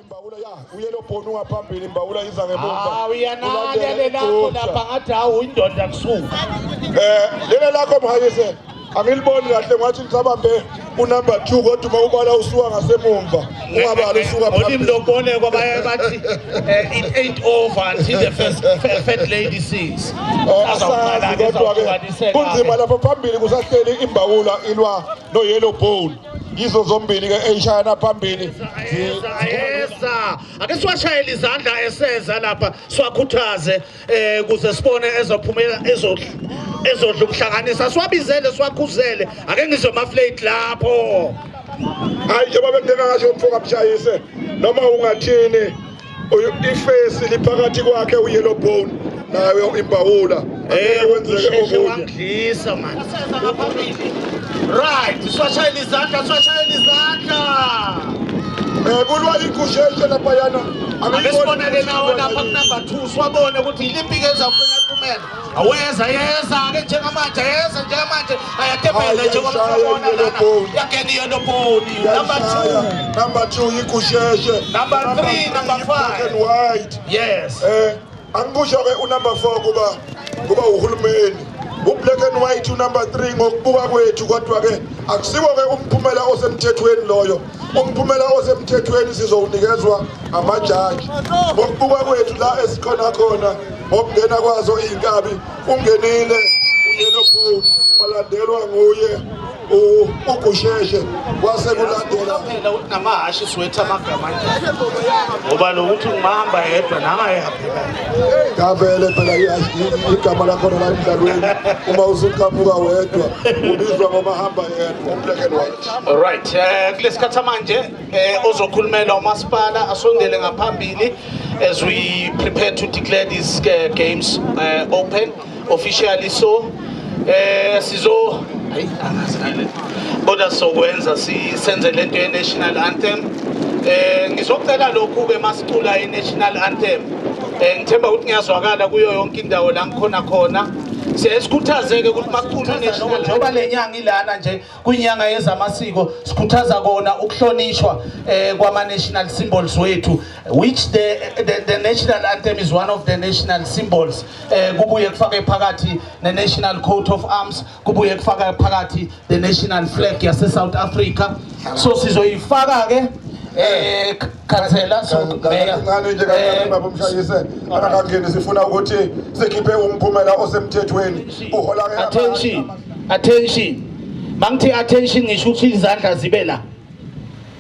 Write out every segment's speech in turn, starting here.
Imbawula ya uyellow bone ungaphambili imbawula iza ngemuva. Hawu yanake le lakho lapha ngathi hawu indoda kusuka. Eh lele lakho mhayise angiliboni kahle ngathi lisabambe unumber 2 kodwa uma ubala usuka ngasemumva ungabali usuka Ngolimi phambili. lokubolekwa baye bathi it ain't over until the first fat lady sings. Asazi kodwa ke kunzima lapha phambili kusahleli imbawula ilwa no yellow bone. Yizo zombili ke eyishayana phambili. Ayeza, ayeza. Ake siwashayele izandla eseza lapha siwakhuthaze kuze sibone ezophumela ezodla umhlanganisa siwabizele siwakhuzele ake ngizwe ama-flate lapho. Hayi njengoba bengeke ngasho umfo kaMshayise noma ungathini ifesi liphakathi kwakhe uyellow bone nayo imbawula angeke kwenzeke Usheshe okunye. wangidlisa mani. Ngaphambili. Right, siwashayele izandla, siwashayele izandla. Kulwa igusheshe laphayana. Ake sibone ke nawo lapha kunumber 2 siwabone ukuthi yiliphi ke ezawuqina iphumela. Aweza yeza ke njengamanje yeza njengamanje ayatebhela njengoba sibona lana. Yangena iyellow bone number 2. Number 2 igusheshe. Number 3, number 5. Black and white. Yes. Angikusho ke unumber 4 kuba uhulumeni. U-black and white unumber 3 ngokubuka kwethu kodwa ke akusiwo ke umphumela osemthethweni loyo. Umphumela osemthethweni sizowunikezwa amajaji. Ngokubuka kwethu la esikhona khona ngokungena kwazo izinkabi ungenile uyellow bone balandelwa nguye uGusheshe kwase kulandela phela ukuthi namahhashi siwetha amagama nje ngoba lo ukuthi ngihamba yedwa nangayehaphela ngavele phela igama lakhona la emdlalweni uma usuqhamuka wedwa ubizwa ngomahamba yedwa ublack and white. Alright, kulesikhathi manje ozokhulumela umasipala asondele ngaphambili as we prepare to declare these games open officially. So sizo hayi angazi ngale kodwa sokwenza sisenze lento ye national anthem. Ngizocela lokhu ke masicula i national anthem. Ngithemba ukuthi ngiyazwakala kuyo yonke indawo la ngikhona khona. Siyasikhuthazeke ukuthi makuculwe national njengoba lenyanga ilana nje kwinyanga yezamasiko sikhuthaza kona ukuhlonishwa kwama national symbols wethu, which the national anthem is one of the national symbols. Kubuye kufake phakathi ne national coat of arms, kubuye kufake phakathi the national flag yase South Africa. So sizoyifaka ke Khansela, so Mayor. Kancane nje kancane baba uMshayise angakangeni sifuna ukuthi sikhiphe umphumela osemthethweni uhola ke Attention, attention. Mangithi attention ngisho ukuthi izandla zibe la.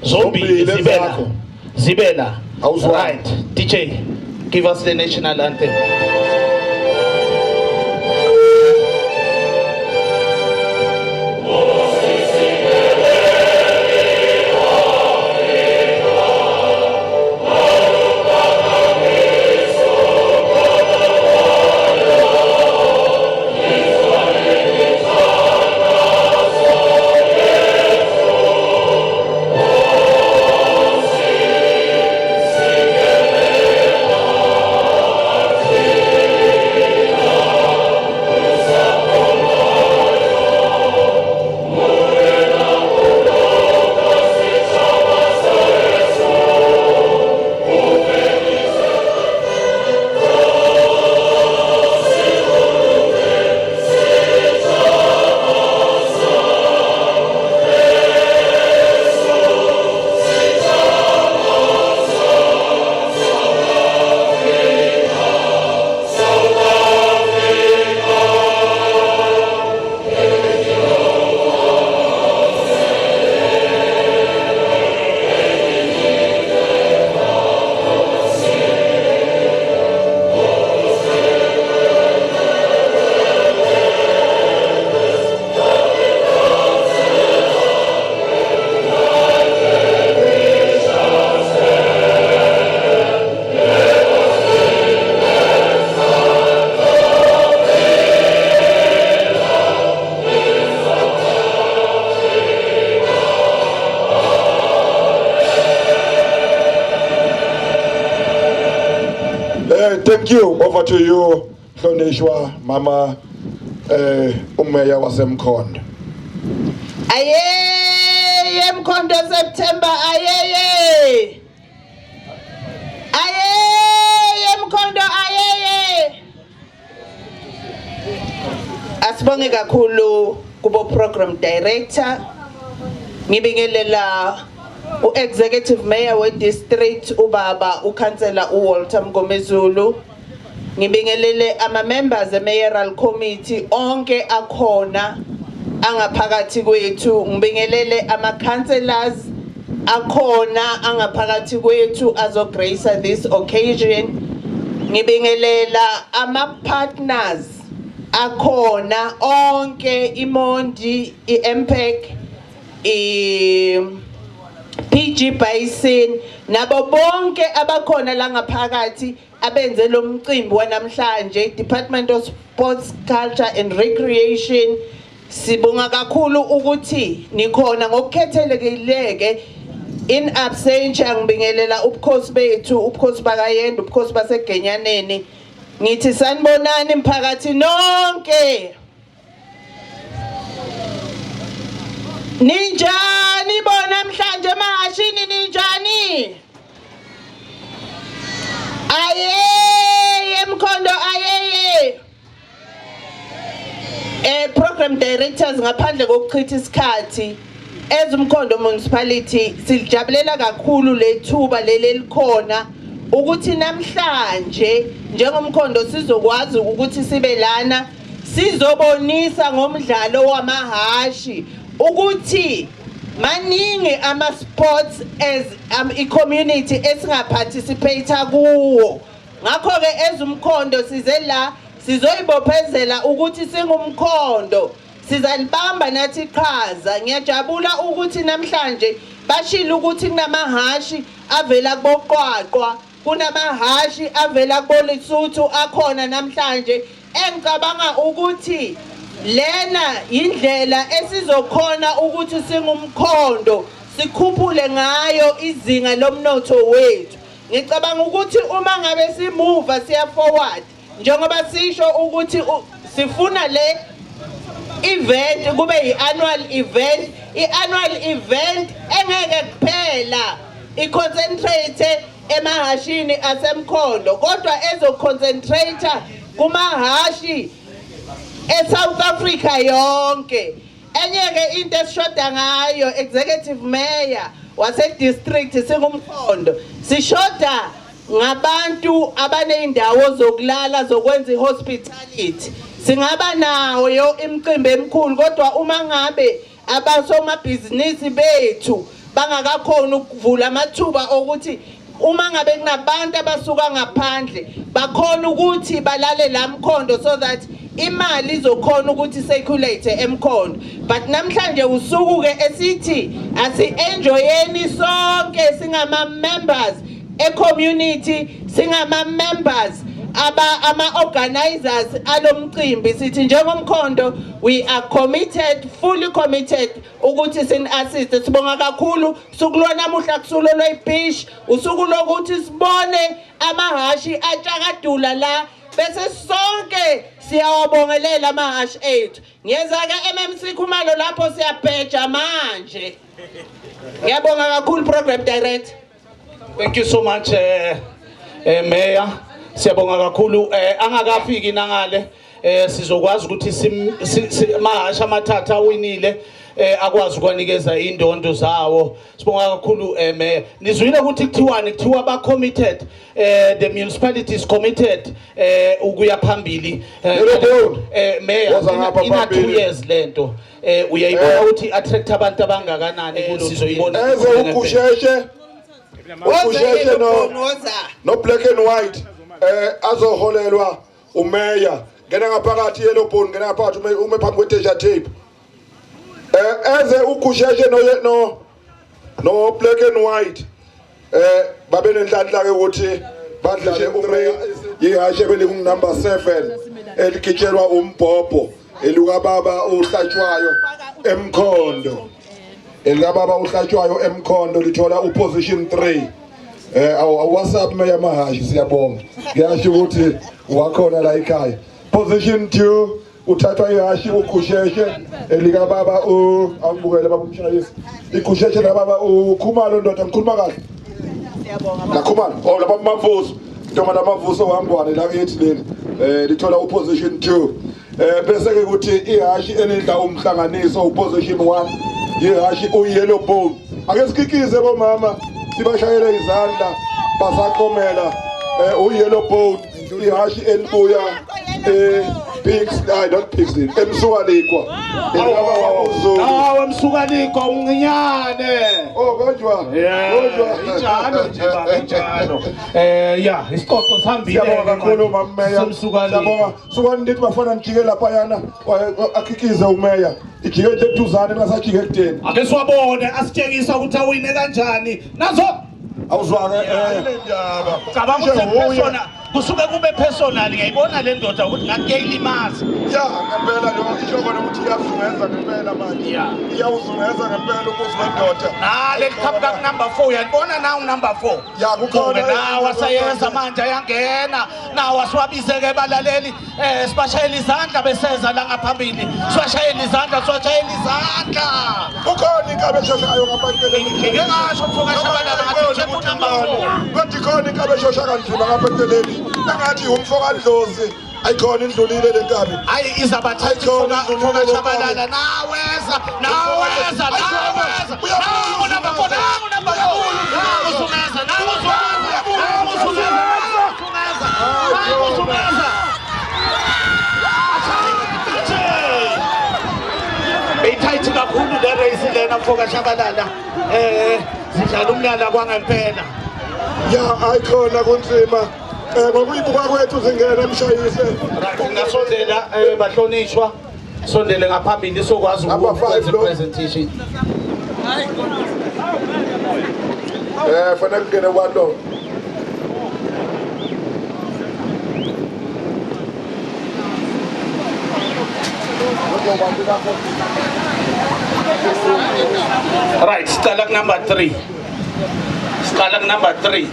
Zombili Zombili zibe la. ezakho. Zibe la. Awuzwani. Right, DJ, give us the national anthem. Thank you. Over to you, Hlonishwa Mama umeya waseMkhondo. Ayeye Mkhondo September ayeye. Mkhondo ayeye. Asibonge kakhulu kubo program director. Ngibingelela u-executive mayor we-district ubaba ukhansela uWalter Mngomezulu. Ngibingelele ama-members e-mayoral committee onke akhona angaphakathi kwethu. Ngibingelele ama-councillors akhona angaphakathi kwethu azo-grace this occasion. Ngibingelela ama-partners akhona onke, iMondi, i-MPEC, i PG Bison, nabo bonke abakhona la ngaphakathi abenze lo mcimbi wanamhlanje, Department of Sports, Culture and Recreation. Sibonga kakhulu ukuthi nikhona. Ngokukhethelekile in absentia ngibingelela ubukhosi bethu, ubukhosi bakaYenda, ubukhosi baseGenyaneni. Ngithi sanibonani mphakathi nonke. Ninjani bona namhlanje emahashini? Ninjani? Ayeye Mkhondo ayeye. Program directors, ngaphandle kokuchitha isikhathi, eZumkhondo Municipality silijabulela kakhulu lethuba leli elikhona ukuthi namhlanje njengomkhondo sizokwazi ukuthi sibe lana sizobonisa ngomdlalo wamahashi ukuthi maningi ama sports as i-community esingaparticipate kuwo. Ngakho-ke ezumkhondo size la sizoyibophezela ukuthi singumkhondo sizalibamba nathi iqhaza. Ngiyajabula ukuthi namhlanje bashilo ukuthi kunamahashi avela kuboQwaqwa, kunamahashi avela kuboLesotho akhona namhlanje. Engicabanga ukuthi lena indlela esizokhona ukuthi singumkhondo sikhuphule ngayo izinga lomnotho wethu. Ngicabanga ukuthi uma ngabe simuva siya forward, njengoba sisho ukuthi sifuna le event kube yi-annual event, i-annual event engeke kuphela i-concentrate emahashini asemkhondo kodwa ezo-concentrate kumahashi eSouth Africa yonke. Enye-ke into esishoda ngayo, executive mayor wase-district, singumkhondo sishoda ngabantu abaney'ndawo zokulala zokwenza i-hospitality. Singaba nayo imicimbi emikhulu kodwa uma ngabe abasomabhizinisi bethu bangakakhoni ukuvula amathuba okuthi uma ngabe kunabantu abasuka ngaphandle bakhona ukuthi balale la mkhondo so that imali izokhona ukuthi circulate emkhondo. But namhlanje usuku ke esithi asi-enjoyeni sonke singama members e-community, singama members aba ama-organizers alomcimbi. Sithi njengomkhondo we are committed, fully committed ukuthi sini-assist. Sibonga kakhulu. Suku lwanamuhla kusulo lweyibish, usuku lokuthi sibone amahashi atshakadula la bese sonke siyawabongelela amahashi ethu. Ngiyeza-ke MMC Khumalo, lapho siyabheja manje. Ngiyabonga kakhulu, program director. Thank you so much, Mayor. Siyabonga kakhulu. Angakafiki nangale sizokwazi ukuthi mahasha amathathu awinile akwazi ukwanikeza indondo zawo. Sibonga kakhulu, Mayor. Nizwile ukuthi kuthiwani? Kuthiwa ba committed, the municipality is committed ukuya phambili. Yebo. Mayor, Woza ngapha ina 2 phambili. years lento. Uyayibona ukuthi attract abantu abangakanani sizoyibona. Eze uGusheshe, uGusheshe no Woza. no black and white azoholelwa umeya. Ngena ngaphakathi, yellow bone, ngena ngaphakathi ume phambi kwe tape. Eze uGusheshe no black and white babe nenhlanhla ke ukuthi badlale umeya. Ihashe beliku number 7 eligitshelwa umbhobho, elukababa uhlatshwayo emkhondo, elikababa uhlatshwayo emkhondo, lithola uposition 3. Awu, WhatsApp meya mahashi, siyabonga. Ngiyasho ukuthi wakhona la ekhaya. Position 2 uthathwa ihashi uGusheshe elikababa u awubukele baba umshayisi, iGusheshe lababa uKhumalo. Ndoda, ngikhuluma kahle? Nakhumalo, oh, laba Mamfuso. Ntonga lamavuso wangwane lakithi leli lithola uposition 2. Bese ke kuthi ihashi elidla umhlanganiso uposition 1 ihashi uyellow bone. Ake sikikize bomama sibashayele izandla basaqomela uyellow bone ihashi elibuya Pigs, I not pigs, emsukalikwa. Elaba Hawu emsukalikwa umncinyane. Oh kanjwa. Kanjwa. Injalo nje baba injalo. Ya isiqoqo sihambile. Siyabonga kakhulu mama Meya. Siyabonga. Sukani nithi bafana nijike lapha yana akhikize umeya. Ijike nje eduzane nasajike ekudeni. Ake siwabone asitshengisa ukuthi awine kanjani. Nazo awuzwake le ndaba. Cabanga ukuthi persona kusuke kube personal ngiyayibona le ndoda ukuthi ngathi kuyayilimaza. Ya ngempela lo isho khona ukuthi iyazungeza ngempela manje. Iyawuzungeza ngempela umuzi wendoda. Na leli khapha ku number 4 uyalibona na number 4. Ya kukhona nawa asayeza manje ayangena nawa siwabizeke balaleli sibashayela izandla beseza la ngaphambili siwashayela izandla siwashayela izandla. Kukhona inkabi eshoshayo ngapha eceleni. Ngike ngasho mfoka Shabalala ngathi check number 4. Kodwa ikhona inkabi eshosha kanzima ngapha eceleni. Engathi umfo kaDlozi ayikhona indlulile le nkabi. Hayi izabathatha mfoka Shabalala naweza naweza naweza. Nangu number 4 nangu number 4. Nangu Zungeza nangu Zungeza nangu Zungeza nangu Zungeza. Beyithayithi kakhulu le race lena mfoka Shabalala. Sidlala umnyala kwangempela. Ya ayikhona kunzima. Ngokuyibuka kwethu zingena emshayise. Right, ngasondela bahlonishwa. Sondele ngaphambili sokwazi ukwenza presentation. Fanele kungene kwalo. Right, siqala ku number 3. Siqala ku number 3.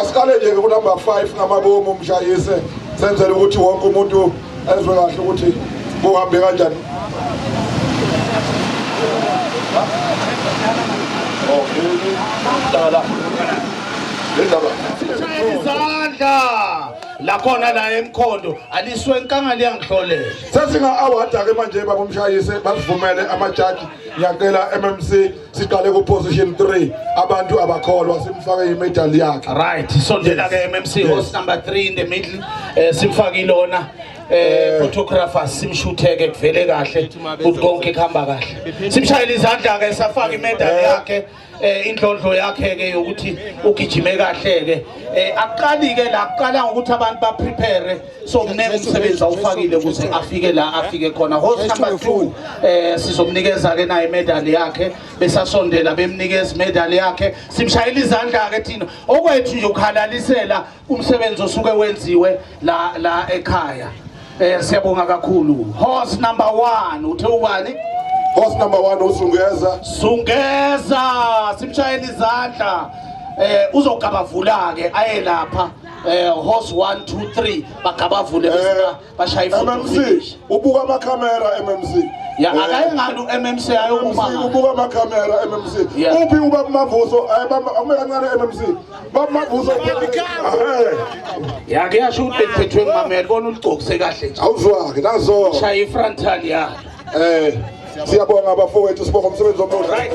Asiqale nje ku number 5 ngamabomu umshayise senzele ukuthi wonke umuntu ezwe kahle ukuthi kuhambe kanjani. Oh, indaba. Izandla. La khona la emkhondo aliswe enkangala yangihlolela. Sesinga award ke manje baba umshayise basivumele amajaji ngiyacela MMC siqale ku position 3 abantu abakholwa simfake imedal yakhe. Right, sondela ke MMC horse number 3 in the middle simfake ilona photographer simshutheke kuvele kahle ukuthi konke kuhamba kahle. Simshayele izandla ke safaka imedal yakhe indlondlo yakhe ke yokuthi ugijime kahle ke. Akuqali ke la kuqala ngokuthi abantu ba prepare so kuningi umsebenzi awufakile ukuze afike la afike khona. Horse number 2 sizomnikeza ke naye imedal yakhe besasondela bemnikeza imedal yakhe simshayela izandla ke thina okwethu nje ukhalalisela umsebenzi osuke wenziwe la ekhaya. Siyabonga kakhulu. Horse number 1 uthe ubani? Horse number 1 uZungeza. Zungeza simshayela izandla. Uzogabavula ke aye lapha horse 1 2 3 bagabavule bese bashaya ifoto. MMC ubuka amakhamera MMC. Ya akayengani uMMC ayokuma. Ubuka amakhamera MMC. Uphi ubaba Mavuso? Ayibamba kancane MMC. Baba Mavuso. Ya kuyasho ukuthi bekuphethwe ngimamela bona uligcokise kahle nje. Awuzwake nazo. Shaya ifrontal ya. Siyabonga abafowethu sibonga umsebenzi omuhle. Right.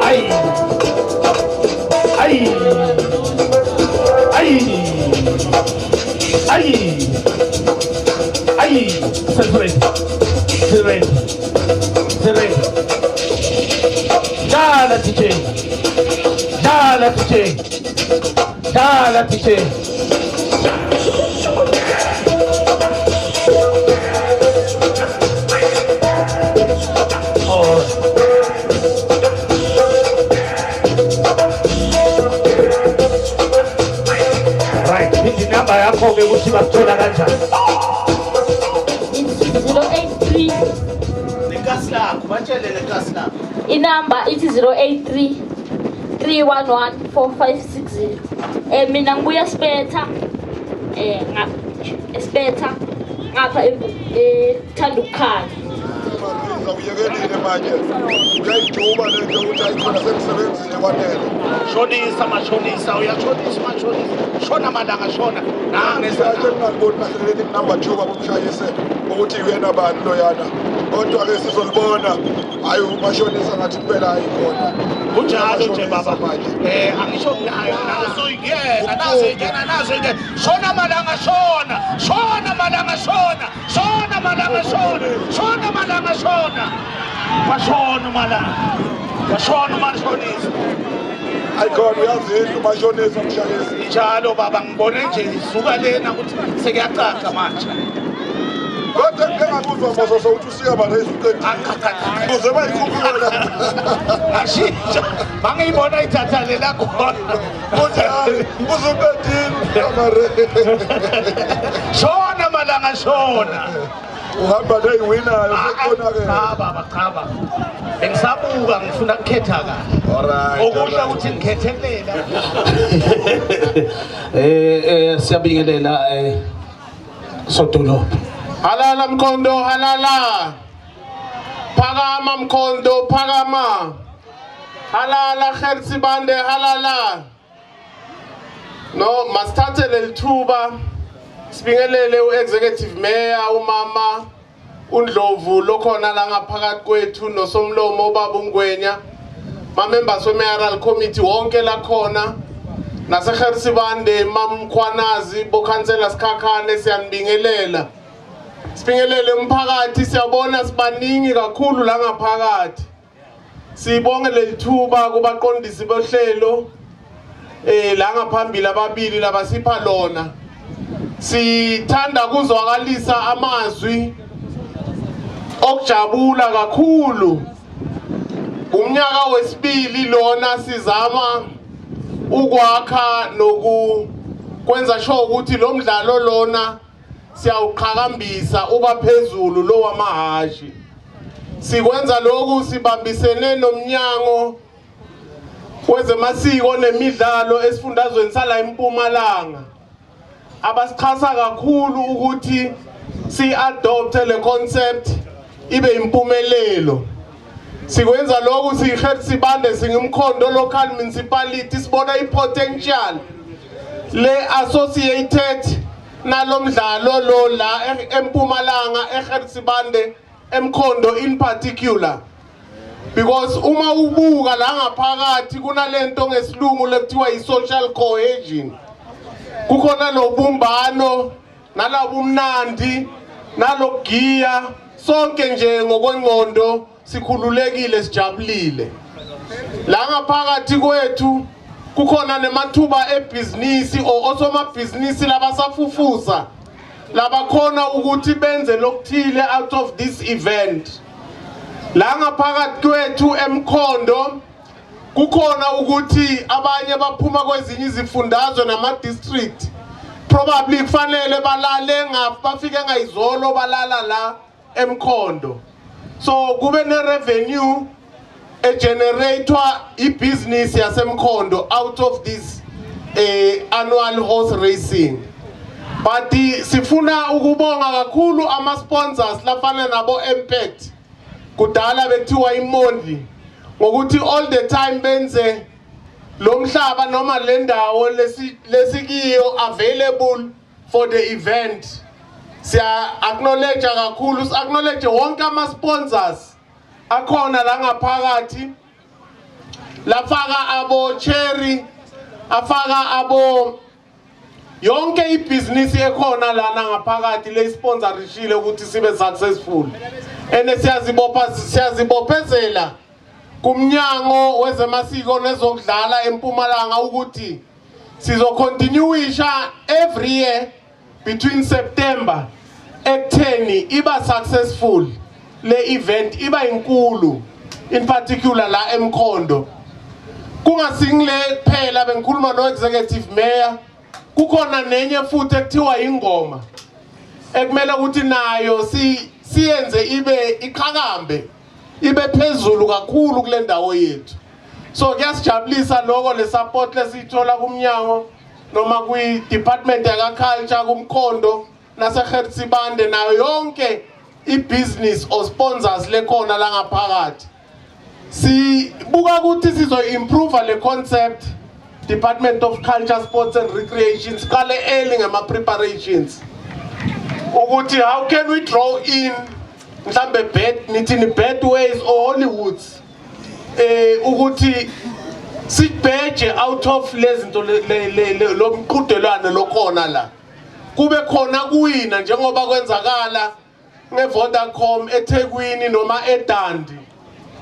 Ay. Ay. Ay. Ay. Ay. Seven. Seven. Seven. Dala TJ. Dala TJ. Dala TJ. Oh. Right, inamba yakho ke ukuthi bakuthola kanjani? It's 083. Nekasi lakho, batshele nekasi lakho. Inamba ithi 083 311 4560. Mina ngibuya Sibetha, nga Sibetha ngapha ethanda ukukhanya. Uyekelile manje, uyayijuba le nto ukuthi ayikhona, sengisebenzile, kwanele. Shonisa mashonisa, uyashonisa mashonisa, shona Malanga, shona. Ngisashe ngingaliboni kahle leli number 2 babumshayise ukuthi uyena bani loyana, kodwa-ke sizolibona. Hhayi, umashonisa ngathi kuphela ayikhona. Kunjalo nje baba. Manje. Angisho nayo, naso ingena, naso ingena, naso ingena. Shona Malanga, shona, shona Malanga, shona, shona Malanga, shona, shona Malanga, shona. Washona uMalanga, washona umashonisa. Ayikhona, uyazidla umashonisa, umshayisi. Njalo baba, ngibone nje isuka lena ukuthi sekuyacaca manje. Kodwa ngike ngakuzwa mososo ukuthi usiya bareyisi uqedile. Ah, cha, cha, cha. Uze bayikhuphula. Ashintsha mangiyibona ithatha lela khona. Uthi hayi, usuqedile amare. Shona Malanga, shona. Uhamba neyiwinayo, sekukhona-ke. Cha baba, cha baba, bengisabuka, ngifuna ukukhetha kahle. Alright, Okuhle alright. ukuthi ngikhethe kulela. Siyabingelela, sodolopha. Halala Mkhondo, halala. Phakama Mkhondo, phakama. Halala Gert Sibande, halala. No, masithathe lelithuba sibingelele u-executive mayor umama uNdlovu lokhona la ngaphakathi kwethu, nosomlomo ubaba uNgwenya, ma-members we-mayoral committee wonke lakhona naseGert Sibande, mamkhwanazi, bokhansela Sikhakhane, siyanibingelela. Sibingelele umphakathi, siyabona sibaningi kakhulu la ngaphakathi. Sibonge lelithuba kubaqondisi bohlelo la ngaphambili ababili labasipha lona. Sithanda kuzwakalisa amazwi okujabula kakhulu. Umnyaka wesibili lona sizama ukwakha noku kwenza sure ukuthi lo mdlalo lona siyawuqhakambisa uba phezulu lo wamahashi. Sikwenza lokhu sibambisene nomnyango wezemasiko nemidlalo esifundazweni sala eMpumalanga, abasixhasa kakhulu ukuthi si-adopte le concept ibe impumelelo. Sikwenza lokhu siyiGert Sibande, singuMkhondo Local Municipality, sibona i-potential le associated nalomdlalo lo la eMpumalanga, eGert Sibande, eMkhondo in particular, because uma ubuka la ngaphakathi kunalento ngesilungu lekuthiwa i-social cohesion, kukhona lobumbano nalabumnandi nalokugiya, sonke nje ngokwengqondo sikhululekile, sijabulile la ngaphakathi kwethu. Kukhona nemathuba ebhizinisi or osomabhizinisi labasafufusa labakhona ukuthi benze lokuthile out of this event. La ngaphakathi kwethu eMkhondo kukhona ukuthi abanye baphuma kwezinye izifundazwe nama-district, probably kufanele balale bafike ngayizolo, balala la eMkhondo, so kube ne-revenue egeneratwa ibhizinisi yaseMkhondo out of this annual horse racing. But sifuna ukubonga kakhulu ama-sponsors lafana nabo Impact, kudala bekuthiwa iMondli, ngokuthi all the time benze lo mhlaba noma le ndawo lesikiyo available for the event. Siya acknowledge kakhulu, si acknowledge wonke ama sponsors akhona la ngaphakathi, lafaka abo Cherry, afaka abo yonke ibhizinisi ekhona lana ngaphakathi le sponsorishile ukuthi sibe successful. And siyazibopha, siyazibophezela kumnyango wezemasiko nezokudlala eMpumalanga ukuthi sizocontinuisha every year between September ekutheni iba successful le event, iba inkulu, in particular la eMkhondo. Kungasingile kuphela, bengikhuluma no executive mayor, kukhona nenye futhi ekuthiwa ingoma ekumele ukuthi nayo si siyenze ibe iqhakambe, ibe phezulu kakhulu kule ndawo yethu. So kuyasijabulisa lokho, le support lesiyithola kumnyango noma kwi-department yaka-culture, kumkhondo nase-Gert Sibande, nayo yonke i-business or sponsors lekhona la ngaphakathi. Sibuka ukuthi sizo-improve le concept. Department of Culture, Sports and Recreation, siqale early ngama-preparations ukuthi how can we draw in mhlambe bet nithini, Betways or Hollywoods, ukuthi sibheje out of lezinto lo mqhudelwano lokhona la, kube khona kuwina njengoba kwenzakala ngeVodacom eThekwini noma eDundee.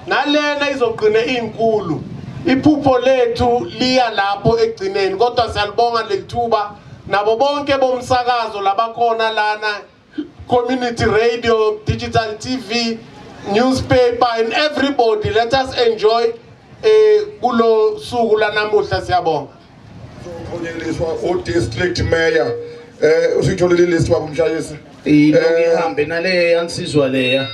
Nalena izogcina inkulu. Iphupho lethu liya lapho egcineni, kodwa siyalibonga lelithuba nabo bonke bomsakazo labakhona lana, community radio, digital TV, newspaper and everybody. Let us enjoy kulo suku lanamuhla. Siyabonga. Uqonyeliswa u-district mayor. Usitholile list, baba umshayisi? Ilokhu ihambe nale yansizwa leya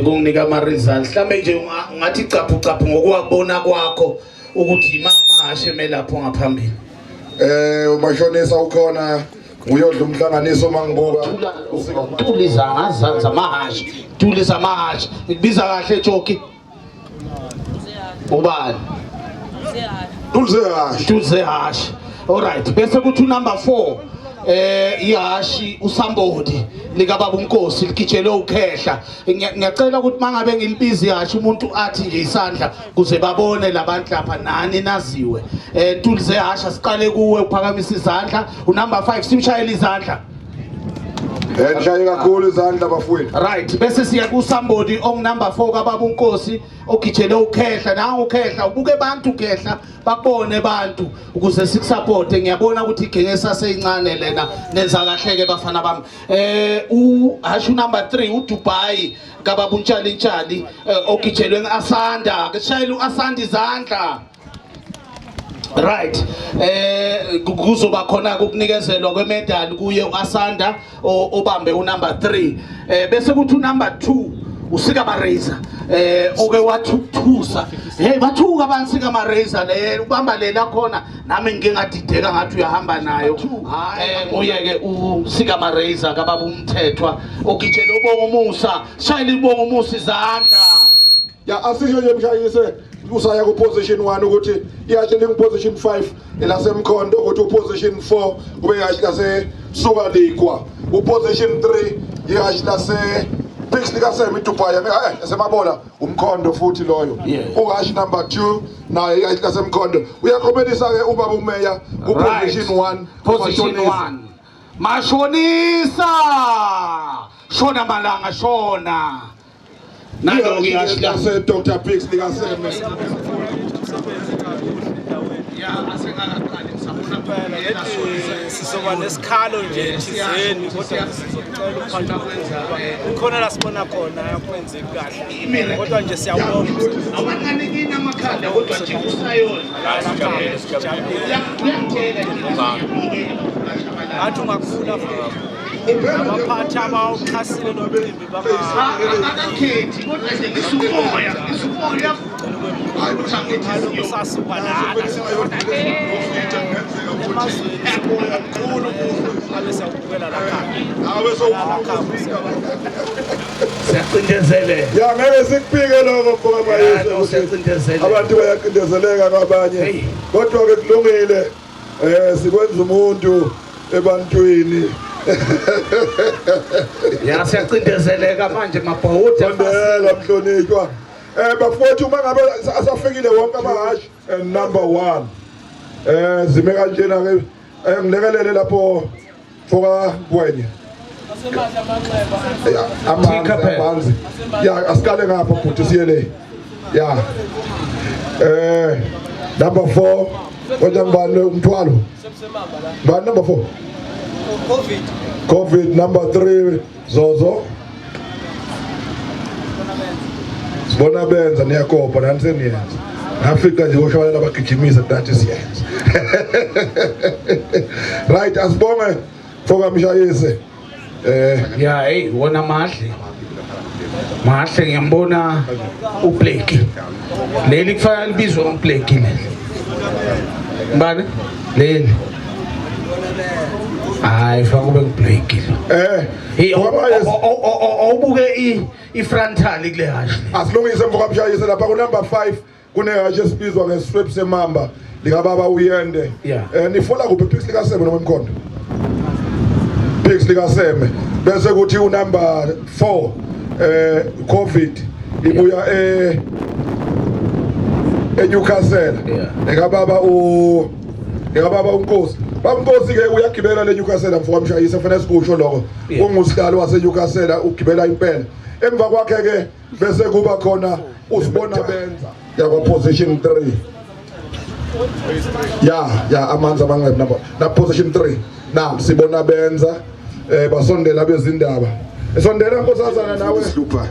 kunginika ama results. Mhlambe nje ungathi caphu caphu ngokuwabona kwakho ukuthi imahashe emelapho ngaphambili. Umashonisa ukhona, uyodla umhlanganiso mangibuka. Ntuli zamahashe, ntuli zamahashe. Ngikubiza kahle, Joki? Ubani? Tulzehash. Ntuli zehashe. Alright, bese kuthi number 4 ihashi usambodi lika baba uNkosi, ligitshelwe ukhehla. Ngiyacela ukuthi mangabe ngilibiza ihashi, umuntu athi nje isandla kuze babone labantu lapha nani naziwe. Ntuli zehasha, siqale kuwe, uphakamisa izandla. Unumber 5, simshayele izandla. Nishaye kakhulu izandla, bafowethu. Right, bese siya kusambodi ongunumber 4 kababa uNkosi ogijele ukhehla. Nangu ukhehla, ubuke abantu khehla, bakubone abantu ukuze sikusupporte. Ngiyabona ukuthi igenge esaseyincane lena, nenza kahle ke bafana bami. U hashu number 3, uDubai kababa uNtshali Ntshali, ogijelwe ngeAsanda. Ke sishayele uAsanda izandla. Right, kuzoba khona ukunikezelwa kwemedal kuye uAsanda obambe unumber 3. Bese kuthi unumber 2, usika Mareza, oke wathuthusa. Hey, bathuka abantu, sika Mareza le ubamba lela khona, nami ngike ngadideka ngathi uyahamba nayo. Nguye ke usika Mareza kababa umthethwa ogijele ubonga umusa. Shayela ibonga umusa izandla. Ya, asisho nje mshayise, usaya ku position 1 ukuthi iyatshe lingu position 5 elasemkhondo, ukuthi u position 4 kube yashi lase suka ligwa, u position 3 yashi lase Pix likaSemi Dubai, esemabola umkhondo futhi loyo. Uhashi number 2 naye yashi lasemkhondo. Uyaqobelisa ke ubaba umeya ku position 1. Position 1, mashonisa, shona malanga, shona nalo ke kahle. Lase Dr Pix likaSemi. Ya, asengakaqali, ngisabona. Sizoba nesikhalo nje thizeni, kodwa sizocela ukuphatha kwenza khona la sibona khona akwenzeki kahle, kodwa nje siyawubonga umsebenzi. Awanganikini amakhanda, kodwa nje usayona uyangitshela. Ngathi ungakhula futhi abaphathi abawuxhasile lo mcimbi. Akakhethi, kodwa nje ngisumoya, ngisumoya. Usasuka lana emazweni, sibonga kakhulu abe siyawubukela la khaya. Nawe. La khaya. Siyacindezeleka. Ya, ngeke sikuphike lokho, mfoka. Ya, no, siyacindezeleka. Abantu bayacindezeleka kwabanye. Hey. Kodwa ke kulungile, sikwenza umuntu ebantwini. Ya, siyacindezeleka manje, mabhawudi. Sondela, mhlonishwa. Bafowethu, uma ngabe asafikile wonke amahashi and number 1 zime kanjena ke. Ngilekelele lapho, foka kwenye. Ya, amanzi. Tinkerbell. Amanzi. Ya, asikale ngapha bhuti, siye le. Ya, number 4 kodwa ngibani umthwalo? Ngibani number 4? Covid. Covid. Number 3, Zozo. Sibona benza, niyakopa nani, seniyenza. Ngafika nje koshawalela abagijimisa, nathi siyenza. Right, asibonge, foka mshayise. Ya, hey, wona mahle. Mahle, ngiyambona uBlake. Leli kufanele libizwe ngoBlake leli. Ngibani? Leli. Hayi, fanele kube nguBlake lo. Hey, awubuke i-frontal kule hashi. Asilungise mfoka Mshayise, lapha ku number 5 kunehashi esibizwa ngeswep semamba likababa uYende. Nifola kuphi, Pix likaSeme noma eMkhondo? Pix likaSeme. Bese kuthi unumber 4 Covid ibuya eNewcastle. Ekababa u ekababa uNkosi. Baba uNkosi ke uyagibela le Newcastle, mfoka Mshayise, fanele sikusho lokho. Ungusihlalo wase Newcastle, ugibela impela. Emva kwakhe ke bese kuba khona usibona benza yakwa position 3. Ya, amanzi amanqebe number na position 3. Na sibona benza basondela bezindaba. Esondela nkosazana nawe. Super.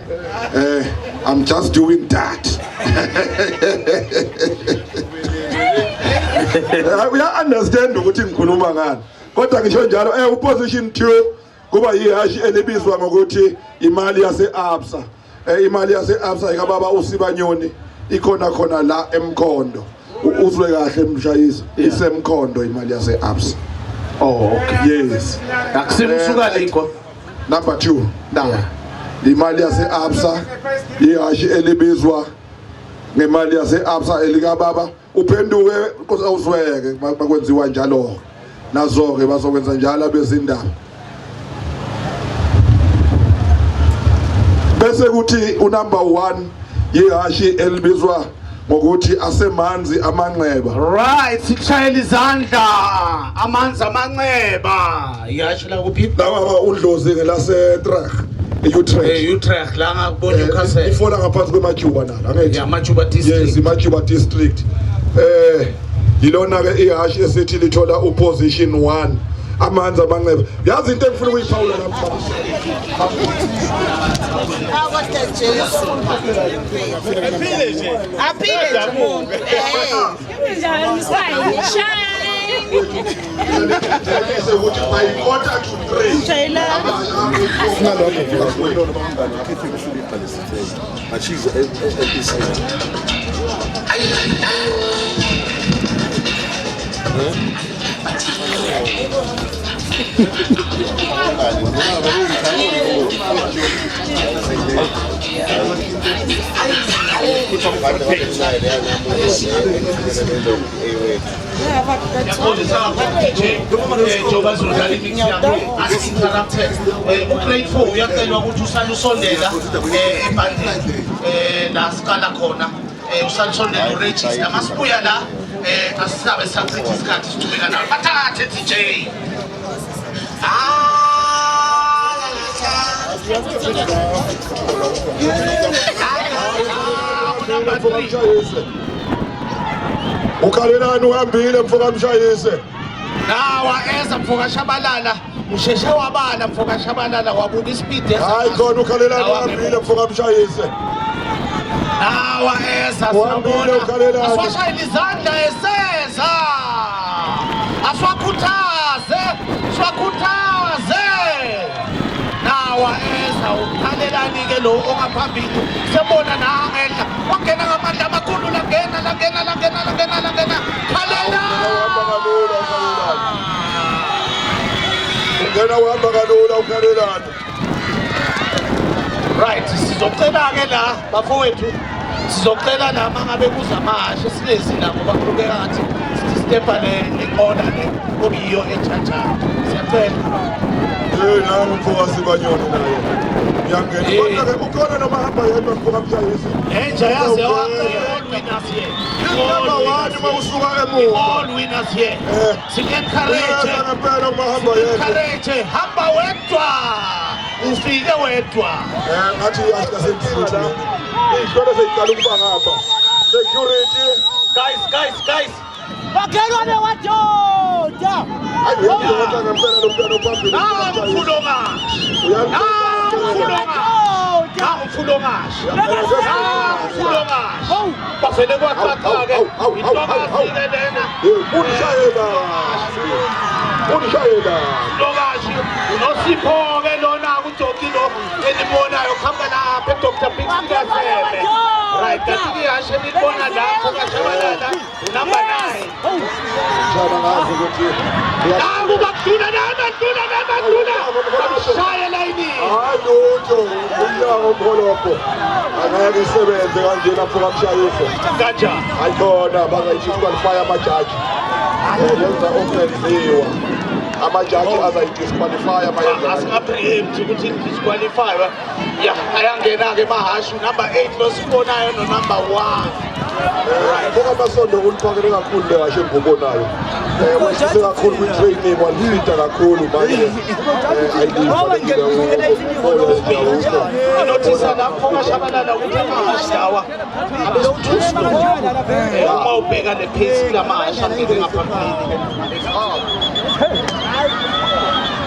I'm just doing that. Uya understand ukuthi ngikhuluma ngani. Kodwa ngisho njalo uposition 2 kuba yihashi elibizwa ngokuthi imali yase Absa. Imali yase Absa ikababa uSibanyoni ikhona khona la eMkhondo. Uzwe kahle mshayisi, isemkhondo imali yase Absa. Oh, okay. Yes. Akusimsuka lekho. Number 2 na. Imali yase Absa ihashi elibizwa ngemali yase Absa elikababa uphenduke awuzweke bakwenziwa njalo. Nazo ke bazokwenza njalo abezindaba. Bese kuthi unumber 1 ihashi elibizwa ngokuthi asemanzi amanxeba. Right, sikushayela izandla amanzi amanxeba. Ihashi la kuphi? Lawa udlozi ngelase Utrecht. E-Utrecht. E-Utrecht la ngakubona Newcastle. Ifola ngaphansi kweMajuba nalo, angithi? Yeah, Majuba district. Yes, iMajuba district. Yilona ke ihashi esithi lithola uposition 1. Amanzi amanxeba. Yazi into engifuna ukuyiphawula lapha. Aphile nje umuntu. Ngiyise ukuthi by 2:45. But she's at this. Njengoba sizodlala imix yakho uninterrupted, ugrade 4 uyacelwa ukuthi usale usondela ebhandeni la siqala khona, usale usondela uregister. Masibuya la asisabe sisachitha isikhathi, sichubeka nayo. Bathathe DJ. Ah, Mfokamshayise. Ukhalelani uhambile mfokamshayise. Nawa eza mfokashabalala, usheshe wabala mfokashabalala, wabuka ispeed. Hayi khona ukhalelani uhambile mfokamshayise. Nawa eza. Uhambile siyabona. ukhalelani. Asiwashayele izandla eseza, asiwakhuthaze, siwakhuthaze. Nawa eza ukhalelani ke lo ongaphambili, sebona nangehla wangena ngamandla amakhulu, langena langena langena langena langena khalela. Uhamba kalula ukhalelani. Ungena uhamba kalula ukhalelani. Right, sizocela ke la bafowethu, sizocela la mangabe kuza amahashe silezi la, ngoba kubukeka ngathi sistepa le inqola le okuyiyo ejajayo. Siyacela. Nangu mfoka Sibanyoni naye. Uyangena. Kodwa ke ukhona noma hamba yedwa mfokamshayise. Enja yazi all winners here. Number 1 uma usuka emuva. All winners here. Sik-encourage. Uyeza ngempela uma hamba yedwa. Encourage, hamba wedwa. Ufike wedwa. Ngathi iyashi lasemfuthu. Iy'hlole seyiqala ukuba ngapha. Security. Guys, guys, guys. Makhelwane wadoda. Hayi uyadonsa ngempela lo mntwana ophambili. Nangu mfulongashi. Nangu mfulongashi. Nangu mfulongashi. Nangu mfulongashi. Bavele kwacaca ke. Intokazi ke lena. Unishayela. Unishayela. Mfulongashi. Unosipho ke lo. Ujoki lo enimbonayo kuhamba lapha eDr Big Sikazeme. Right, kanti ihashe nilibona lapho kaShabalala number 9. Mshana ngazi ukuthi Nangu bakuduna nabaduna nabaduna. Bamshaya elayinini. Hayi lutho, umnyango umholobho. Angeke isebenze kanje lapho kaMshayise. Kanjani? Hayi khona bangayi-disqualify amajaji. Yenza okungenziwa. Amajaji azayi-disqualify mayenza kanje. Asinga-preempt ukuthi disqualify. Ya, ayangena-ke emahhashi number 8 lo sibonayo no number 1. Mfoka Masondo uliphakele kakhulu le hashe engubonayo. Wehlise kakhulu kwi-training walifita kakhulu manje. Ayilifanelile. Nothisa lapho kaShabalala ukuthi amahhashi lawa abesithusi uma ubheka le pace kulamahhashi angene ngaphambili.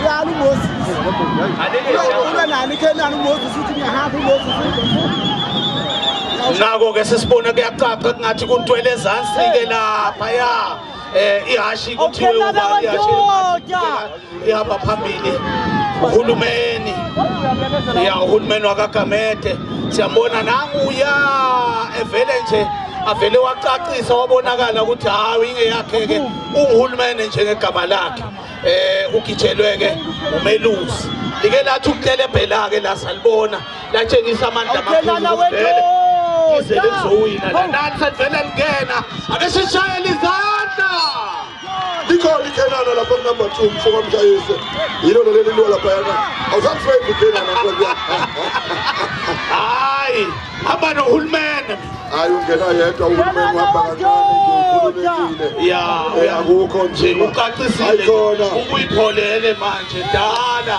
Yalo uMoses. Ulwa nani Kenani uMoses uthi ngiyahamba uMoses. Nako-ke sesibona kuyacaca kungathi kuntwele ezansi-ke laphaya. Ihashi kuthiwe ubani ihashi ihamba phambili uhulumeni ya uhulumeni wakaGamede siyambona nanguya evele nje avele wacacisa wabonakala ukuthi hayi ingeyakhe-ke unguhulumeni njengegama lakhe ugijelwe-ke umelusi like lathi ukutelebhela-ke la salibona latshengisa amandla Awukhelana amakhulu vele wendoda. lize lizowina la nani selivele lingena ake sishayele izandla. Likhona iKhenana lapha ku-number 2 mfoka Mshayise. Yilo leli liwa laphayana. Awusakufevi iKhenana nkosi yami. Hayi hamba nohulumeni. Hayi ungena yedwa uhulumeni uhamba kancane nje ukhululekile. Ya Akukho nje nzima. ucacisile Hayi khona. ukuyipholele manje dala.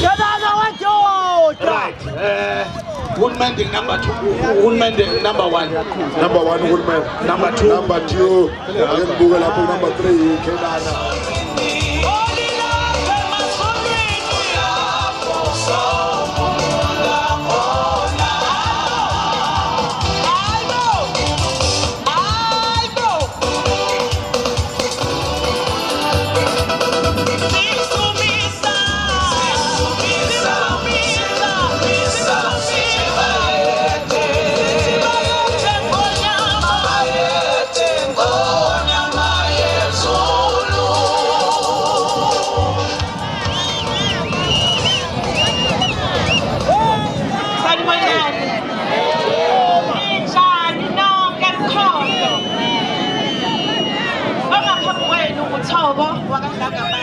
Kenana wendoda. Right, hulumende number 2, hulumende number 1. Number 1 uhulumeni. Number 2. Number 2. Ake ngibuke lapho number 3 iKhenana. Sanibonani. Ninjani nonke mkhondo? Ongaphambi kwenu uThobo wakaDlangamandla.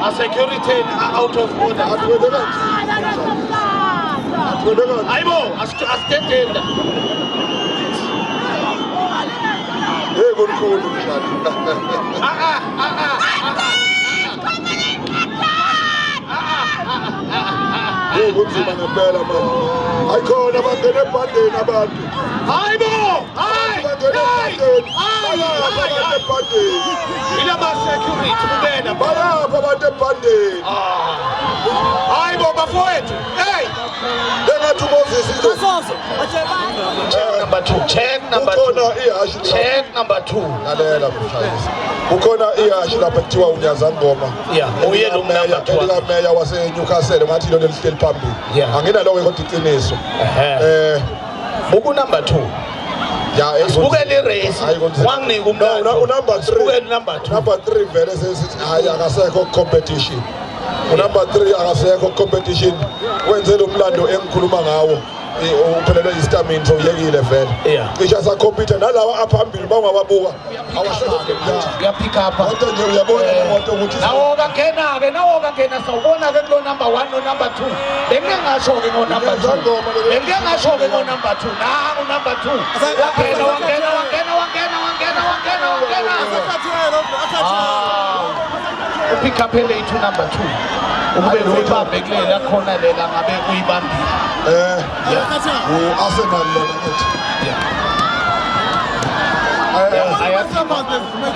Ma-security out of order. Athwele kanzima. Athwele kanzima. Hayibo, asidedeli la. Hey kulikhulu mshado. Hey kunzima ngempela manje. Ayikhona bangena ebhandeni abantu. Hayibo! Hayi! Bangena Hayi! ebhandeni. Hayi! Bayapha Hayi! abantu ebhandeni. Yilama security kubena. Bayapha abantu ebhandeni. Hayibo bafowethu. Hey! Bengathi uMoses Check number 2. Check number 2. Kukhona ihashi. Check number 2. Lalela mshayisi. Kukhona ihashi lapha kuthiwa uNyazangoma. Yeah, uye lo number 2. Elikameya waseNewcastle ngathi ilona elihleli phambili. Yeah. Anginaloko kodwa iqiniso. Ehhe. Buku number 2. Ya, Sibukele i-race. Hayi, kunzima. Wanginika umlando. No, number 3. Sibukele number 2. Number 3 vele sesithi hayi akasekho competition. Number 3 akasekho competition. Wenze lo mlando engikhuluma ngawo. Uphelelwe istamina so uyekile vele. Yeah. Cishe asacompete nalawa aphambili bangawabuka. Awasekho. Uyapick up. Kodwa nje uyabona le moto ukuthi Nawo kangena-ke, nawo kangena, sawubona-ke kulo number 1 no number 2. Bengike ngasho-ke ngo number 2. Bengike ngasho-ke ngo number 2. Nangu number 2. Wangena, wangena, wangena, wangena, wangena, wangena, wangena. Ah. Upick up late number 2. Ukube uyibambe kulela khona lela ngabe uyibambile. U-Arsenal lona ngithi.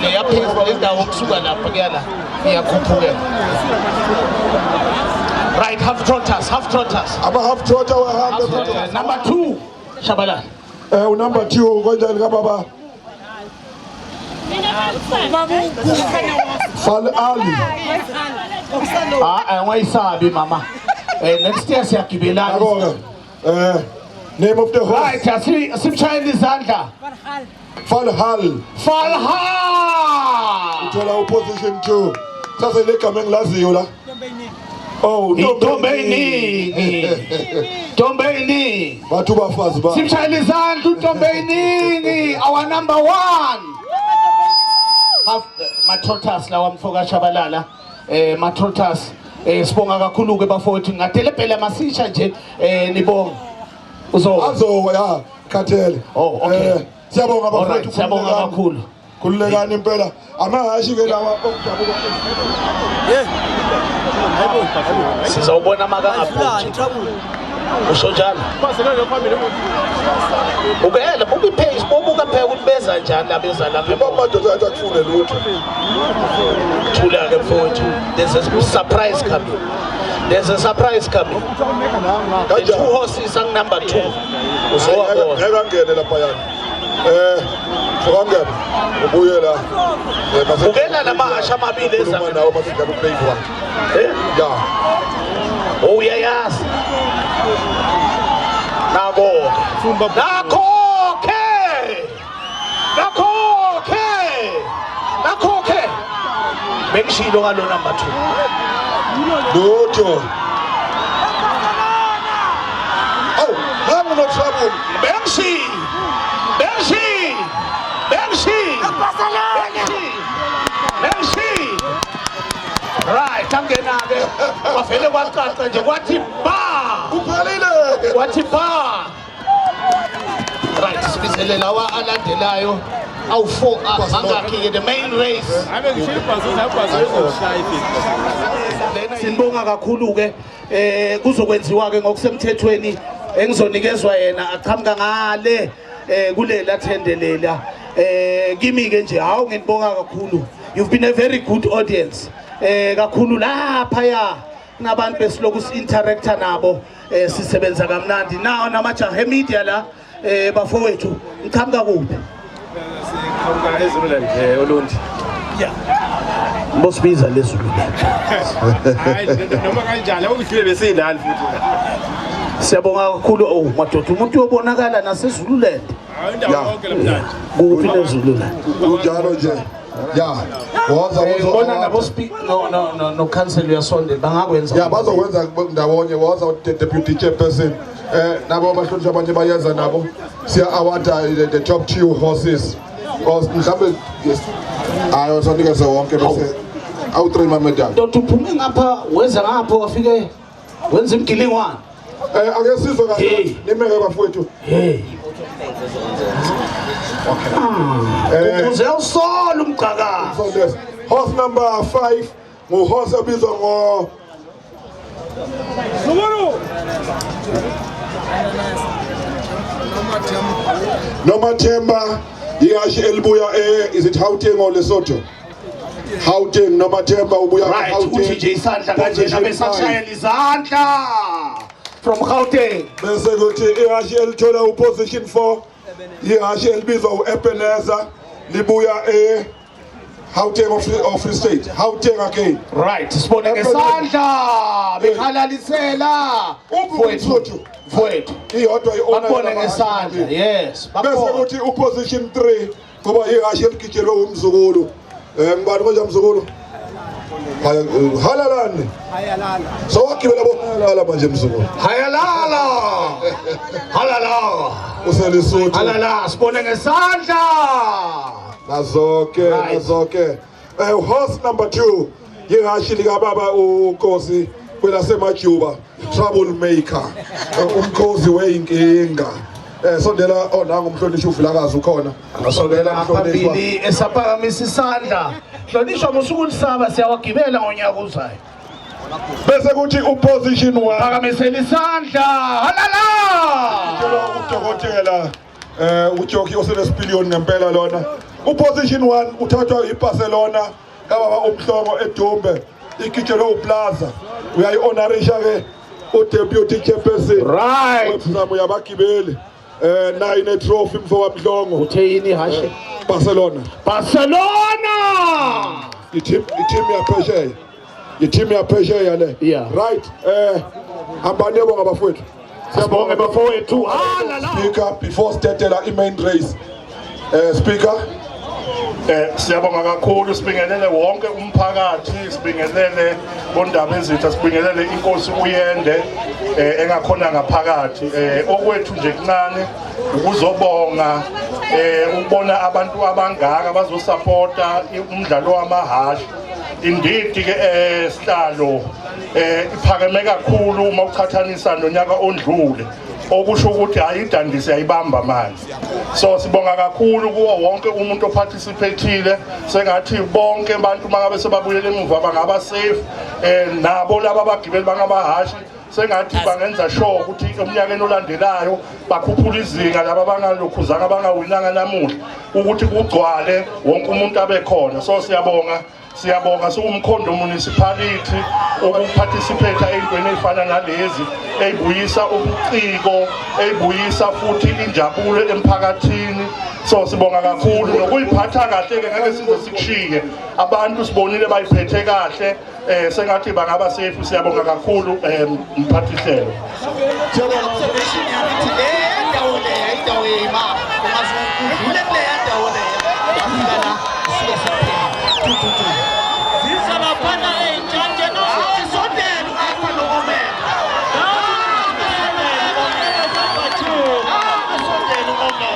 Leyaphezulu lendawo kusuka lapha kuya la iyakhuphukela. Right, half trotters, half trotters. Ama half trotter wahamba. Number 2, Shabalala. Unumber 2 kanjani kababa? Fal Ali. Ah, ungayisabi mama. Next year siyagibelana. Yabo ke. Name of the horse. Right, asimshayele izandla. Falhal. Falhal. Uthola uposition 2. Sase legama engilaziyo la. Oh, Intombi eyiningi. Ntombi eyiningi. Bathu bafazi ba. Simshayele izandla untombi eyiningi. Our number 1. Half matrotters lawa mfoka Shabalala. Matrotters. Sibonga kakhulu ke bafowethu ngatelebhela masisha nje nibonga. Uzo Azowa ya khathele. Oh, okay. Siyabonga Alright, bafowethu. siyabonga kakhulu. Khululekani impela. Amahashi ke lawa okudabuka. Sizawubona makangabhunji. Usho njalo. Ubukela, buka ipace, buka phela ukuthi beza njani labeza lapha. Bamadoda athi akufune lutho. Thula ke mfowethu. There's a surprise coming. There's a surprise coming. The two horses ang number 2. Uzowabona. Ngeke angene lapha yana. Sokangena. Ubuye la. Bukela lamahasha amabili eza. Khuluma nawo basidlala uplay one. Ya. Oh uyayazi. Nako. Nakho ke. Nakho ke. Nakho ke. Bengishilo ngalo number 2. Lutho. Oh, nangu no trouble. Bengshi. Bengshi. Bengshi. Bengshi. Bengshi. Right, angena ke. Kwavele kwacaca nje kwathi ba. Kuphelile. Kwathi ba. Right, sibizele lawa alandelayo. Awu 4 angakhi ke the main race. Sinibonga kakhulu ke kuzokwenziwa ke ngokusemthethweni engizonikezwa yena aqhamuka ngale kulela thendelela. Kimi ke nje hawu nginibonga kakhulu. You've been a very good audience. Kakhulu lapha ya kunabantu besiloku si-interacta nabo sisebenza kamnandi. Nawo namajaha media la bafowethu ngiqhamuka kuphi? Siqhamuka eZululand Olundi. Yeah. Bosibiza leZululand. Hayi noma kanjani okudlule besiyilali futhi. Siyabonga kakhulu. Oh madoda umuntu uyobonakala naseZululand. Hayi indawo yonke namhlanje. Kuphi neZululand? Kunjalo nje. Ya. Woza woza. Bona nabo speak no council uyasondela bangakwenza. Ya bazokwenza ndawonye woza deputy chairperson. Nabo abahlonishwa abanye bayeza nabo. Siya award the top 2 horses. Or mhlambe yes. Ayo sonikeze wonke bese. Awu-3 mamedal. Ndoda uphume ngapha weza ngapha wafike wenza imgilingwane. Ake sizwe kahle Hey. nimeke bafowethu. Hey. Ukuze usola umgqakazi. So yes. Horse number 5 nguhorse obizwa ngo Nomathemba ihhashi elibuya is it Gauteng or Lesotho? Gauteng. Nomathemba ubuya Right, uthi nje isandla kanjena bese ashayela izandla from Gauteng. Bese kuthi ihhashi elithola uposition 4 ihhashi elibizwa uEbenezer libuya Gauteng or Free State. Gauteng again. Right, sibone ngesandla bekhalalisela. Mfowethu. Mfowethu. Iyodwa i-owner Bakubone yalama ngesandla. Yes, Bese bakubone. kuthi uposition 3 kuba ihhashi eligijelwe umzukulu. Ngibani konje mzukulu? Halalani. Hayalala. So wagibela bo halala manje mzukulu. Hayalala. Halala. Uselisuthu. Halala, sibone ngesandla. Nazoke, nazoke. Horse number 2 yihhashi likababa uNkosi kwelasemajuba, troublemaker. Umkhosi weyinkinga. Sondela onanga umhlonishwa uVilakazi ukhona. Sondela phambili esaphakamisa isandla. Hlonishwa musukulisaba siyawagibela ngonyaka ozayo. Bese kuthi uposition 1 phakamisela isandla. Halala. Udokotela uJockey osenesipiliyoni ngempela lona. Uposition 1 uthathwa iBarcelona kababa uMhlongo eDumbe, igijelwe uPlaza. Uyayi-honorisha ke uDeputy Chairperson. Right. Wemzamo yabagibeli. 9 trophy mfo kaMhlongo. Uthe yini ihashe? Barcelona. Barcelona. I-team yaphesheya. I-team yaphesheya le. Yeah. Right. Hambani yabonga bafowethu. Siyabonga bafowethu. Halala. Speaker, before sitetela i-main race. Speaker. Siyabonga kakhulu, sibingelele wonke umphakathi, sibingelele bondaba ezitha, sibingelele inkosi uYende engakhona ngaphakathi. Okwethu nje kuncane ukuzobonga ukubona abantu abangaka abazosupporta umdlalo wamahhashi. Indeed ke sihlalo iphakeme kakhulu uma uqhathanisa nonyaka ondlule, okusho ukuthi hayi idandisi yayibamba manje. So sibonga kakhulu kuwo wonke umuntu oparticipatile, sengathi bonke abantu mangabe sebabuyele emuva bangaba safe, nabo laba abagibeli bangabahashi sengathi bangenza sure ukuthi eminyakeni olandelayo bakhuphula izinga laba abangalokhuzanga abangawinanga namuhla ukuthi kugcwale wonke umuntu abe khona. So siyabonga, siyabonga siwumkhondo municipality ukuparticipate ey'ntweni ey'fana nalezi ey'buyisa ubuciko, ey'buyisa futhi injabulo emphakathini. So sibonga kakhulu nokuyiphatha kahle-ke, ngeke size sikushiye. Abantu sibonile bayiphethe kahle, sengathi bangaba safe. Siyabonga kakhulu mphathihlelo. Observation yami ithi le ndawo leya indawo yeyimali, ungaze udlule kuleya ndawo leya wafika la suke sekuphela. Ziza laphana ey'ntshantsheni Sondela u-Alpha no-Omega. Sondela u-Omega.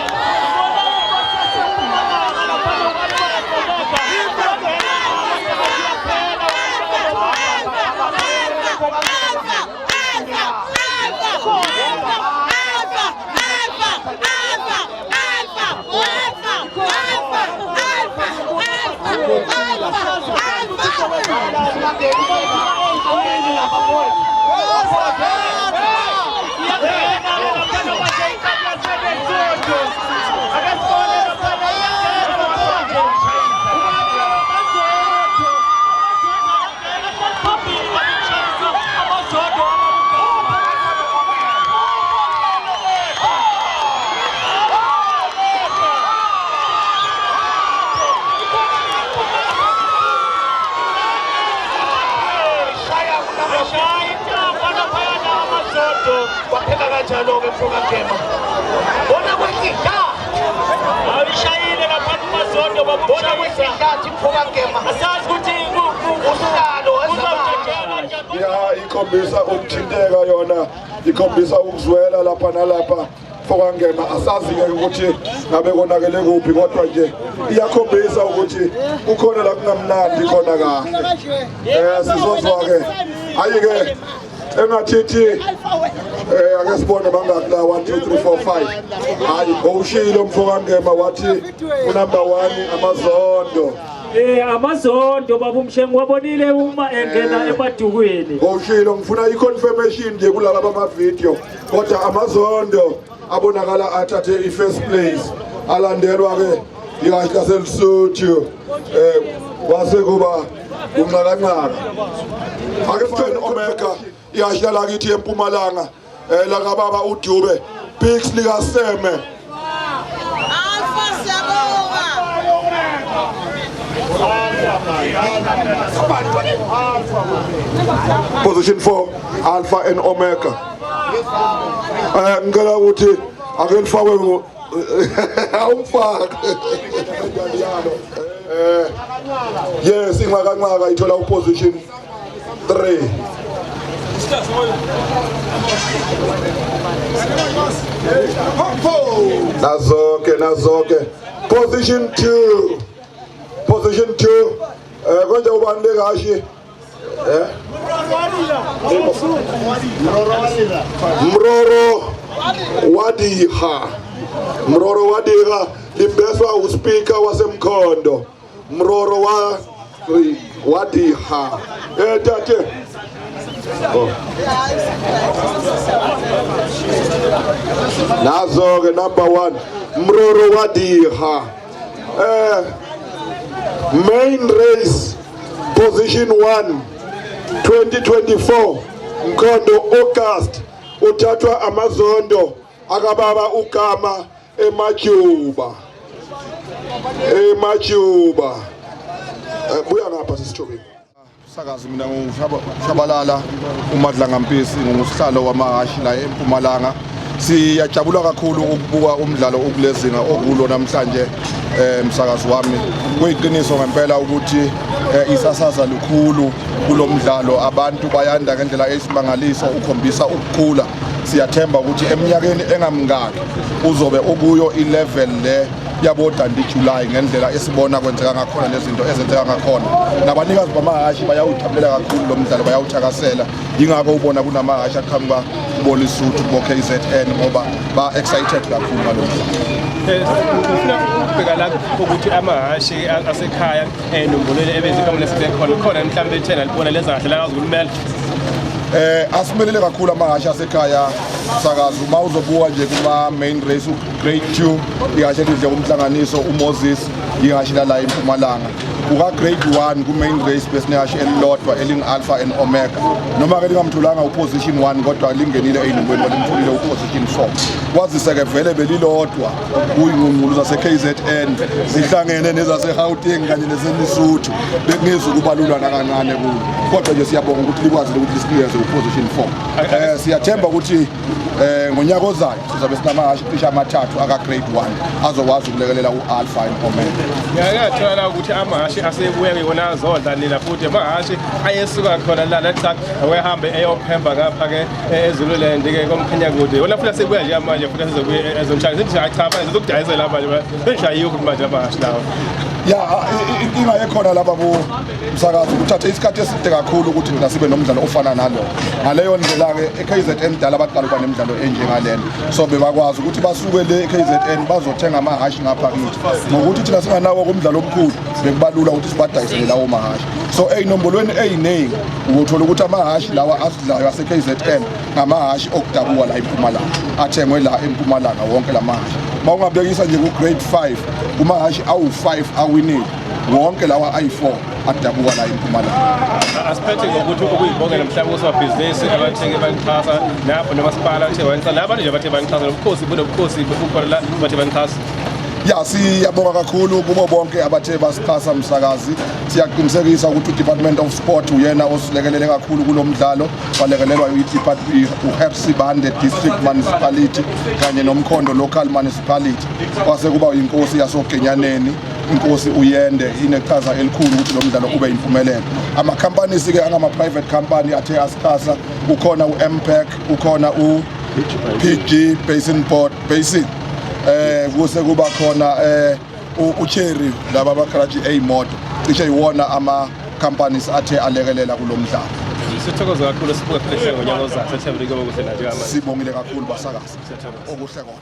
Wapheka kanjalo-ke mfoka Ngema. Bona kwehlidlathi. Awuyishayile lapha uMazondo baba. Bona kwehlidlathi mfoka Ngema. Asazi ukuthi usihlalo wezamanje. Ya, ikhombisa ukuthinteka yona, ikhombisa ukuzwela lapha nalapha. Fokangema asazi-ke ukuthi ngabe konakele kuphi, kodwa nje iyakhombisa ukuthi kukhona la kungamnandi khona kahle. Sizozwa-ke hayi-ke engathithi ake sibone bangaki la 1 2 3 4 5. Hayi, ngowushilo mfokangema wathi unumber 1 Amazondo. Amazondo baba uMshengu wabonile uma engena emadukwini. Ngowushilo, ngifuna i-confirmation nje kulaba bama-video, kodwa Amazondo abonakala athathe i-first place, alandelwa-ke ihhashi laseLesotho, kwase kuba unqakanqaka. Ake sithweni Omega, ihhashi lakithi eMpumalanga, lakababa uDube Pix likaSeme. Alpha, siyabonga. Position 4 Alpha and Omega. Ngicela ukuthi ake lifakwe ngo awumfake. Yes, inqakanqaka ithola uposition 3. Nazoke nazoke position 2, position 2. Konje ubani lekashi? Mroro Wadiha, Mroro Wadiha limbeswa uspeaker wasemkhondo. Mroro wa Wadiha. Tate. Oh. Nazo ke number 1 Mroro Wadiha. Main race position 1 2024 Mkhondo August uthathwa Amazondo akababa ugama eMajuba. Emajuba. Buya ngapha sisithobeni. Sakazi, mina ngushabalala uMadlanga Mpisi, ngusihlalo wamahhashi la eMpumalanga. Siyajabula kakhulu ukubuka umdlalo okulezinga okulo namhlanje, msakazi wami. Kuyiqiniso ngempela ukuthi isasaza lukhulu kulomdlalo, abantu bayanda ngendlela eyisimangaliso, ukhombisa ukukhula. Siyathemba ukuthi eminyakeni engamngaki uzobe ukuyo i-level le yabo Dundee July, ngendlela esibona kwenzeka ngakhona nezinto ezenzeka ngakhona. Nabanikazi bamahhashi bayawujabulela kakhulu lo mdlalo, bayawuthakasela, yingakho ubona kunamahhashi aqhamuka kuboLesotho, kubo KZN, ngoba ba-excited kakhulu ngalo mdlalo. Ngifuna ukubheka la ukuthi amahhashi asekhaya nombolweni ebezikamele sibe khona khona mhlawumbe ethena libona lenza kahle la kaZulu. Asimelele kakhulu amahhashi asekhaya, msakazi. Uma uzobuka nje kuma main race grade 2, ihhashi elidle umhlanganiso uMoses, ihhashi lala eMpumalanga. Kuka grade 1 ku main race besinehhashi elilodwa elingu Alpha and Omega, noma ke lingamtholanga uposition 1, kodwa lingenile ey'numbweni, walimtholile uposition 4, kwazise ke vele belilodwa kuyingqungqulu zase-KZN zihlangene nezase-Gauteng kanye neseLesotho, bekungezi ukubalulwa nakancane kulo, kodwa nje siyabonga ukuthi likwazile ukuthi lisinikeze uposition 4. Siyathemba ukuthi ngonyaka ozayo sizobe sinamahhashi cishe amathathu aka-grade 1 azokwazi ukulekelela u-Alpha and Omega. Ngiyathola la ukuthi amahhashi asebuya ke azodla nina, futhi amahhashi ayesuka khona la cha awehambe eyophemba ngapha ke eZululand ke koMkhanyakude, wona futhi asebuya nje manje, futhi asezobuya ezomshaya sithi hayi cha, manje zokudayisela manje sengishayiwe futhi manje amahhashi lawo. Ya, inkinga ekhona lapha kumsakazi, kuthathe isikhathi eside kakhulu ukuthi thina sibe nomdlalo ofana nalo. Ngaleyo ndlela-ke e-KZN dala baqala ukuba nemidlalo enjengalena, so bebakwazi ukuthi basuke le e-KZN bazothenga amahhashi ngapha kithi. Ngokuthi thina singanawo kumdlalo omkhulu, bekubalula ukuthi sibadayisele lawo mahhashi. So ey'nombolweni ey'ningi ukuthola ukuthi amahhashi lawa asidlayo ase-KZN ngamahhashi okudabuka la eMpumalanga, athengwe la eMpumalanga wonke la mahhashi. Uma ungabekisa nje ku-grade 5, kumahhashi awu-5 awinile, wonke lawa ayi-4 adabuka la eMpumalanga. Asiphethe ngokuthi ukuyibongela mhlawumbe osomabhizinisi abathenge banixhasa napho, nomasipala athe wanixhasa, nabantu nje abathe banixhasa, nobukhosi bunobukhosi bukhona la bathe banixhasa. Ya, siyabonga kakhulu kubo bonke abathe basixhasa, msakazi. Siyaqinisekisa ukuthi u-Department of Sport uyena osilekelele kakhulu kulo mdlalo, balekelelwa uGert Sibande District Municipality kanye noMkhondo Local Municipality, kwase kuba inkosi yasoGenyaneni, inkosi uYende, ineqhaza elikhulu ukuthi lo mdlalo ube impumelelo. Ama-companies-ke angama-private company athe asixhasa, ukhona u-Mpac, ukhona PG Basin Board Basin kuse kuba khona uCherry laba abagaraji eyimoto cishe iwona ama companies athe alekelela kulomdlalo. Sithokoza kakhulu, sibuka phela ngonyaka ozayo, sethemba kuyoba kuhle nje njengamanje. Sibongile kakhulu basakazi, okuhle kona.